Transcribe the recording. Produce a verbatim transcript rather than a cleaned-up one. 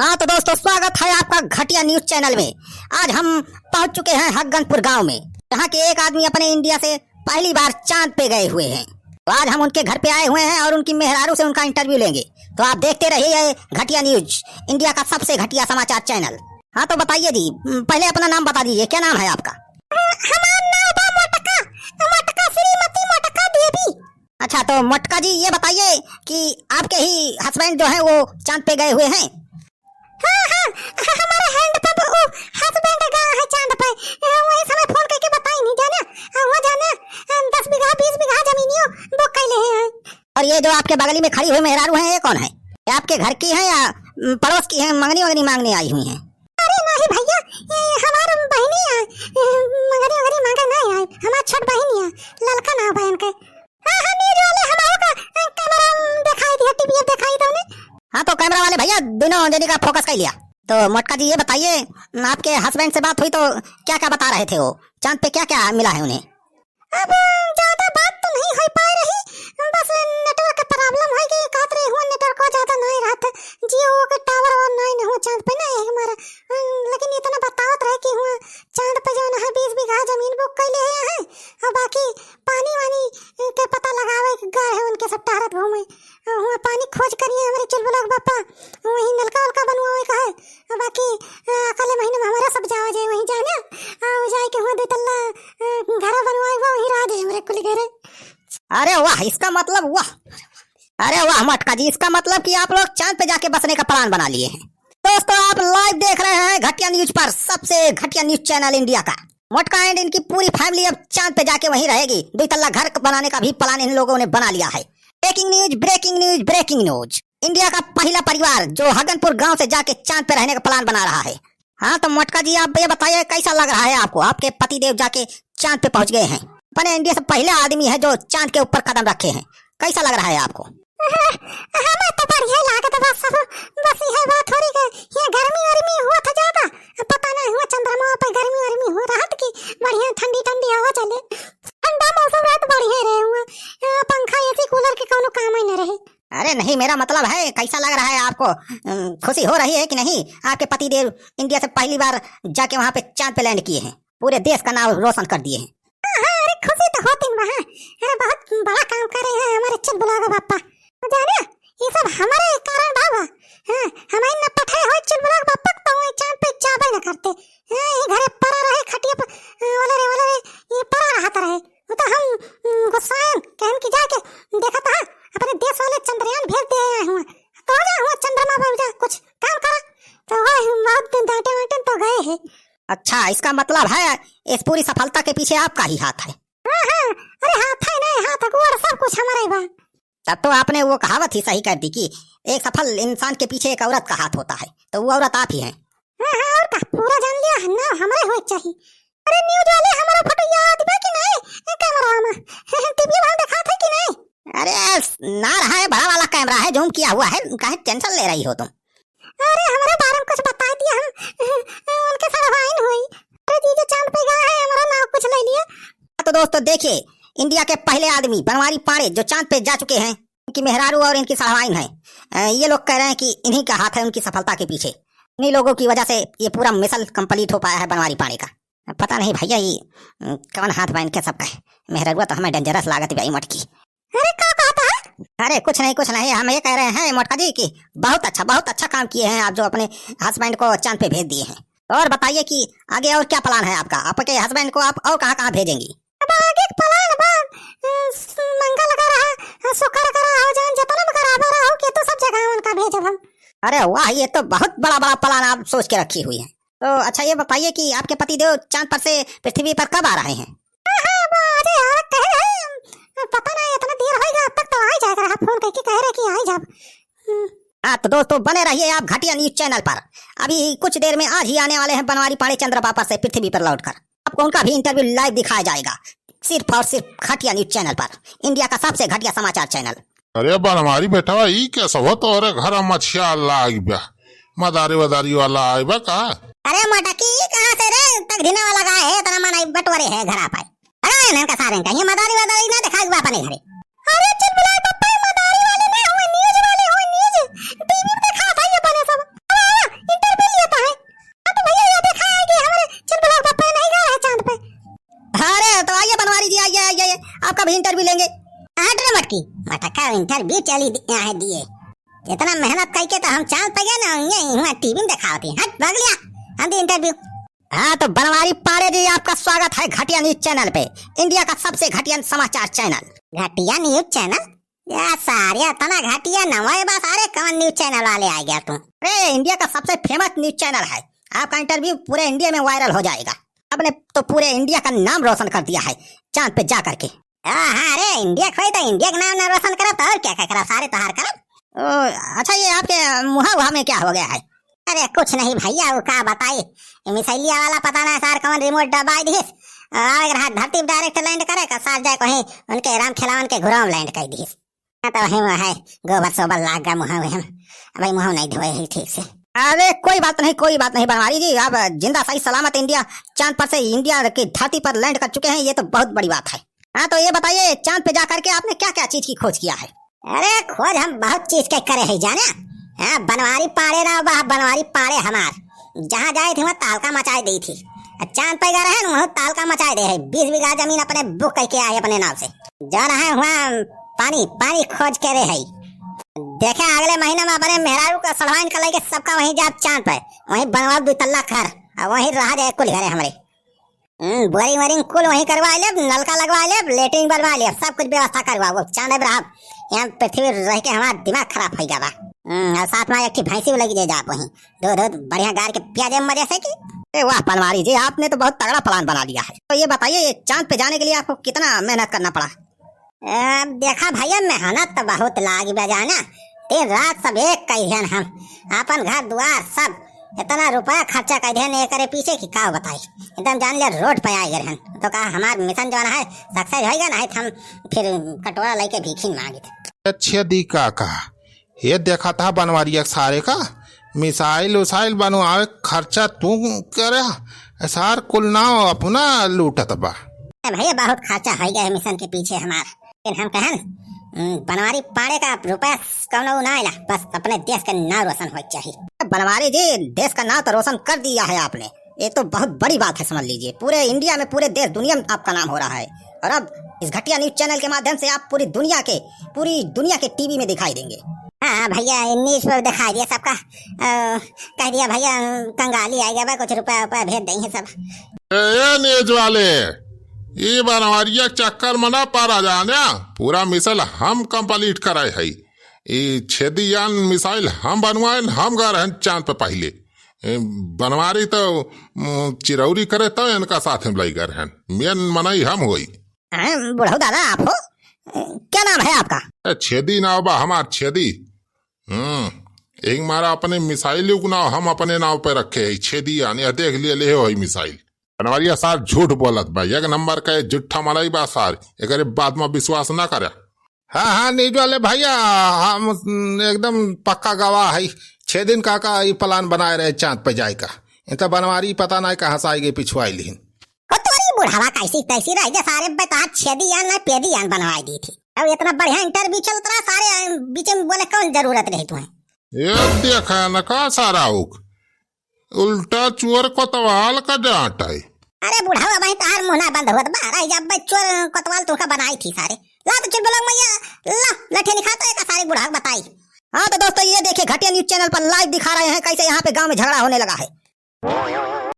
हाँ तो दोस्तों, स्वागत है आपका घटिया न्यूज चैनल में। आज हम पहुंच चुके हैं हग्गनपुर गांव में, जहां के एक आदमी अपने इंडिया से पहली बार चांद पे गए हुए हैं। तो आज हम उनके घर पे आए हुए हैं और उनकी मेहरारू से उनका इंटरव्यू लेंगे। तो आप देखते रहिए ये घटिया न्यूज, इंडिया का सबसे घटिया समाचार चैनल। हाँ तो बताइए जी, पहले अपना नाम बता दीजिए, क्या नाम है आपका? हमार नाम बा मोटका, मोटका श्रीमती मोटका देवी। अच्छा, तो मोटका जी, ये बताइए कि आपके ही हस्बैंड जो है, वो चांद पे गए हुए हैं? हाँ, हाँ, हमारे हैंड पंप, वो हस्बैंड गया है चांद पे। वही समय फोन करके बताई नहीं जाना, वो जाना, दस बीघा, बीस बीघा जमीनियो बुक कर ले हैं। और ये जो आपके बगली में खड़ी हुई मेहरारू हैं, ये कौन है? ये आपके घर की है या, उम, पड़ोस की है, मंगनी वंगनी मांगने आई हुई हैं? अरे नहीं भैया, ये हमार बहिनी है, मंगनी वंगनी मांगे नहीं आए, हमार छोट बहिनी है, ललका नाम बहन के। हाँ, हाँ, न्यूज वाले, हम आओ का, अ, कैमरा, अम, दिखाई दिया, टीवी दिखाई दो ने। हाँ, तो कैमरा वाले भैया, दोनों जनी का फोकस कर लिया। तो मोटका जी, ये बताइए, आपके हस्बैंड से बात हुई तो क्या-क्या बता रहे थे वो? चांद पे क्या-क्या मिला है उन्हें? अब ज्यादा बात तो नहीं हो पा रही, बस नेटवर्क के प्रॉब्लम है कि कहत रहे हुआ नेटवर्क ज्यादा नहीं रहत, जियो के टावर और नहीं, नहीं हुआ चांद पे ना है हमारा। अम, लेकिन इतना बतावत रहे कि हुआ चांद पे जो है बीस बीघा जमीन बुक कर ले हैं, और बाकी पानी वानी के पता लगावे के गए हैं, उनके सब टहरत घूमे। हुआ पानी खोज करिए हमरे चुलबुला के बापा, वहीं नलका वलका बनवावे का है। और बाकी, अ, अगले महीने में हमारा सब जावा जाए वहीं जाने, और जाए के हुआ दो तल्ला, अ, घर बनवाए हुआ वहीं रह जाए हमरे कुल घरे। अरे वाह, इसका मतलब वाह, अरे वाह मोटका जी, इसका मतलब कि आप लोग चांद पे जाके बसने का प्लान बना लिए हैं। दोस्तों, आप लाइव देख रहे हैं घटिया न्यूज पर, सबसे घटिया न्यूज चैनल इंडिया का। मोटका and इनकी पूरी फैमिली अब चांद पे जाके वहीं रहेगी। दो तल्ला घर बनाने का भी प्लान इन लोगों ने बना लिया है। Breaking news, breaking news, breaking news. India का पहला परिवार जो हगनपुर गांव से जाके चांद पे रहने का प्लान बना रहा है। हाँ, तो मोटका जी, आप ये बताइए, कैसा लग रहा है आपको? आपके पति देव जाके चांद पे पहुंच गए हैं। अपने इंडिया से पहले आदमी है जो चांद के ऊपर कदम रखे हैं। कैसा लग रहा है आपको? हमें तो बढ़िया लागत बा सब, बस यह बात हो रही है, ये गर्मी वर्मी हुआ था ज्यादा, पता नहीं हुआ चंद्रमा पे गर्मी वर्मी हो रहा था कि बढ़िया ठंडी ठंडी हवा चले, ठंडा मौसम रहे तो बढ़िया रहे हुआ, अ, पंखा एसी कूलर के कोनो काम ही न रहे। अरे नहीं, मेरा मतलब है, कैसा लग रहा है आपको? अम, खुशी हो रही है कि नहीं? आपके पति देव इंडिया से पहली बार जाके वहाँ पे चांद पे लैंड किए हैं, पूरे देश का नाम रोशन कर दिए हैं। हाँ, हाँ, अरे खुशी तो होती न बा, हाँ। अरे बहुत बड़ा काम करे हैं हमारे चुलबुला के बापा। जाने, ये सब हमारे कारण बा बा। हाँ, हमारे न पठाए होए चुलबुला के बापा तो वही चांद पे जाबे न करते। हाँ, ये घरे पड़ा रहे खटिया पर, अ, वाले रे, वाले रे, ये पड़ा रहता रहे। वो तो हम, उम, गुस्साएन, कहन की जाके देखा था, अपने देश वाले चंद्रयान भेज दे आए हुए। तो जा हुआ चंद्रमा पर जा, कुछ काम करा। तो वह बहुत दिन डांटे वाटे तो गए हैं। अच्छा, इसका मतलब है इस पूरी सफलता के पीछे आपका ही हाथ है? हाँ, हाँ, अरे हाथ है नहीं, हाथ गोड़ सब कुछ हमारे ही बा। तब तो आपने वो कहावत ही सही कर दी कि एक सफल इंसान के पीछे एक औरत का हाथ होता है, तो वो औरत आप ही हैं। हाँ, हाँ, और का, पूरा जान लिया, नाम हमारे होए चाहिए। अरे न्यूज वाले, हमारा फोटो याद बा कि नहीं? ए, कैमरा में टीवी वाला दिखात है कि नहीं? अरे, ना रहा है, बड़ा वाला कैमरा है, जूम किया हुआ है, काहे टेंशन ले रही हो तुम? अरे, हमारे बारे में कुछ बता दिया, हम उनके सड़वाइन हुई। अरे जीजा चांद पे गया है, हमारा नाम कुछ ले लिया। तो दोस्तों देखिए, इंडिया के पहले आदमी बनवारी पांडे जो चांद पे जा चुके हैं, इनकी मेहरारू और इनकी सड़वाइन है। अ, ये लोग कह रहे हैं कि इन्हीं का हाथ है उनकी सफलता के पीछे। इन्हीं लोगों की वजह से ये पूरा मिशन कंप्लीट हो पाया है बनवारी पांडे का। पता नहीं भैया, ये, अ, कौन हाथ बा इनके सबका है। मेहरारुआ तो हमें डेंजरस लागत भाई मोटकी। अरे, का कहता है? अरे, कुछ नहीं, कुछ नहीं, हम ये कह रहे हैं मोटका जी कि बहुत अच्छा, बहुत अच्छा काम किए हैं आप, जो अपने हस्बैंड को चांद पे भेज दिए हैं। और बताइए कि आगे और क्या प्लान है आपका? आपके हस्बैंड को आप और कहाँ-कहाँ भेजेंगी? अब आगे के प्लान बा, अ, स-, मंगल ग्रह, अ, शुक्र ग्रह हो जान, जितना भी ग्रह बा रहा हो, के तो सब जगह उनका भेजब हम। अरे वाह, ये तो बहुत बड़ा-बड़ा प्लान आप सोच के रखी हुई हैं। तो अच्छा, ये बताइए कि आपके पति देव चांद पर से पृथ्वी पर कब आ रहे हैं? हाँ, हाँ, वो आ रहे हैं, कह रहे हैं, पता नहीं, इतना देर होएगा, अब तक तो आ ही जाएगा, फोन करके कह रहे कि आ ही जाब। हम्म। हाँ, तो दोस्तों, बने रहिए आप घटिया न्यूज चैनल पर। अभी कुछ देर में आज ही आने वाले हैं बनवारी पांडे चंद्रमा पर से पृथ्वी पर लौटकर। आपको उनका भी इंटरव्यू लाइव दिखाया जाएगा, सिर्फ और सिर्फ घटिया न्यूज चैनल पर, इंडिया का सबसे घटिया समाचार चैनल। अरे बनवारी बेटवा, ई कैसा हुआ तोहरे घर मछिया लाग बा? मदारी वदारी वाला आए बा का? अरे मोटकी, ई कहाँ से रे तगधिना वाला गाय है, इतना मन आई बटोरे है घरा पे। अरे इनका सारे का, ये मदारी वदारी ना दिखाई बा अपने घरे। अरे चुलबुला पप्पा, ये मदारी वाले ना हुए, न्यूज वाले हुए, न्यूज। टीवी में दिखा था ये बने सब। अरे, अरे, अब interview लेंगे। हट रे मटकी, मटका interview चली दि-, यहाँ दिए। इतना मेहनत करके तो हम चाँद पे गए ना, ये हुआ टीवी में दिखावत ही। हट, भाग लिया, हम दे interview। हाँ, तो बनवारी पांडे जी, आपका स्वागत है घटिया news channel पे, India का सबसे घटिया समाचार channel। घटिया news channel? या सारे इतना घटिया नवा है बा सारे, कौन news channel वाले आ गया तू? अरे, India का सबसे famous news channel है, आपका interview पूरे India में viral हो जाएगा। आपने तो पूरे India का नाम रोशन कर दिया है चाँद पे जा करके। हाँ, हाँ, अरे, India खोई तो India के नाम ना रोशन करब, तो और क्या, क्या करब, सारे तोहार करब। ओ, अच्छा, ये आपके मुहा उहा में क्या हो गया है? अरे, कुछ नहीं भैया, वो का बताई, ये मिसाइलिया वाला पता ना सार कौन remote दबाई दिहिस, आवे के रहा धरती पे direct land करे का, सार जाए कहीं उनके राम खेलावन के घुराव land कर दिहिस। हाँ, तो वही में है, गोबर सोबर लाग गा मुहा में, अब मुहा नहीं धोए है ठीक से। अरे, कोई बात नहीं, कोई बात नहीं बनवारी जी, अब जिंदा सही सलामत India चाँद पर से India की धरती पर land कर चुके हैं, ये तो बहुत बड़ी बात है। हाँ, तो ये बताइए, चाँद पे जा करके आपने क्या-क्या चीज की खोज किया है? अरे, खोज हम बहुत चीज के करे है, जाने। हाँ, बनवारी पांडे ना बा, बनवारी पांडे हमार। जहाँ जाए थे, वहाँ तालका मचाए दी थी। आ चाँद पे गए रहे न, वहाँ तालका मचाए दे है। बीस बीघा जमीन अपने book करके आए अपने नाम से। जौन है, वहाँ पानी, पानी खोज के रहे है। देखे, अगले महीना में अपने मेहरारू का सड़वाइन का लेके सबका वहीं जाब चाँद पे। वहीं बनवाब दुई तल्ला घर, आ वहीं रहा जाए कुल घरे हमरे। हम्म, boring वोरिंग कुल वहीं करवा लेब, नलका लगवा लेब, latrine बनवा लेब, सब कुछ व्यवस्था करवा, वो चाँद पे रहब। यहाँ पृथ्वी रह के हमार दिमाग खराब होइ गवा। हम्म, और साथ में एक ठे भैंसी लगी जे जाब वहीं, दूध, दूध बढ़िया गार के पिया देब मजे से की। ए वाह बनवारी जी, आपने तो बहुत तगड़ा plan बना लिया है। तो ये बताइए, ये चाँद पे जाने के लिए आपको कितना मेहनत करना पड़ा? अब देखा भैया, मेहनत तो बहुत लागी बा जाना, दिन रात सब एक कइहन हम, आपन घर दुआर सब, इतना रुपया खर्चा कर देहन एकरे पीछे कि का बताई, एकदम जान ले road पे आ गए हन। तो का हमार mission जौन है success होइगा, नहीं तो हम फिर कटोरा लेके भीखी मांगित। अच्छे दी काका, ये देखा था बनवारिया सारे का, missile उसाइल बनवावे खर्चा तू करे, सार कुल नाव अपना लूटत बा। ए भैया, बहुत खर्चा होइ गया है mission के पीछे हमार। लेकिन हम कहन, हम्म, बनवारी पाड़े का रुपया कौनो ना आइला, बस अपने देश का नाव रोशन होए के चाहिए। बनवारी जी, देश का नाव तो रोशन कर दिया है आपने, ये तो बहुत बड़ी बात है, समझ लीजिए। पूरे India में, पूरे देश दुनिया में आपका नाम हो रहा है। और अब इस घटिया news channel के माध्यम से आप पूरी दुनिया के, पूरी दुनिया के TV में दिखाई देंगे। हाँ, हाँ भैया, news पर दिखाई दिया सबका। अ, कह दिया भैया, कंगाली आ गया बा, कुछ रुपया उपया भेज देंगे सब। ए, ए news वाले, ई बनवारिया के चक्कर में ना पड़ा जाने, पूरा mission हम complete कराए हई। ई छेदी यान missile हम बनवाए, हम गए रहन चाँद पे पहिले। ए, बनवारी तो, उम, चिरौरी करे तो इनका साथ में लई गए रहन। Main मनई हम होई। हैं, बुढ़ऊ दादा आप हो? ए, क्या नाम है आपका? ए, छेदी नाव बा हमार, छेदी। हम्म, एक मारा अपने missile के नाव हम अपने नाव पे रखे है, छेदी यान, यह देख लिए, ले हो है missile। बनवारिया सार झूठ बोलत बा, एक number का झूठा मनई बा सार, एकरे बात में विश्वास ना करे। हाँ, हाँ, news वाले भैया, हम एकदम पक्का गवाह है, छेदी काका ई plan बनाए रहे चाँद पे जाए का, इ तो बनवारी पता ना कहाँ से आई गई पिछुआई लिहिन। हो तोरी बुढ़ावा, कैसी तैसी रह जा सारे, बता छेदी यान ना पेदी यान बनवाई दी थी। अब इतना बढ़िया interview चलत रहा, सारे बीच में बोले कौन जरूरत रही तुम्हें? ये देखा न का सारा उक, उल्टा चोर कोतवाल का डांट है। अरे बुढ़ावा, भाई तार मुंह ना बंद होत बा, रह जा बे, चोर कोतवाल तुमका बनाई थी सारे। ला तो चुलबुला मैया, ला लठे निखा तो एक सारे बुढ़ावा बताई। हाँ तो दोस्तों, ये देखिए घटिया news channel पर live दिखा रहे हैं कैसे यहाँ पे गांव में झगड़ा होने लगा है।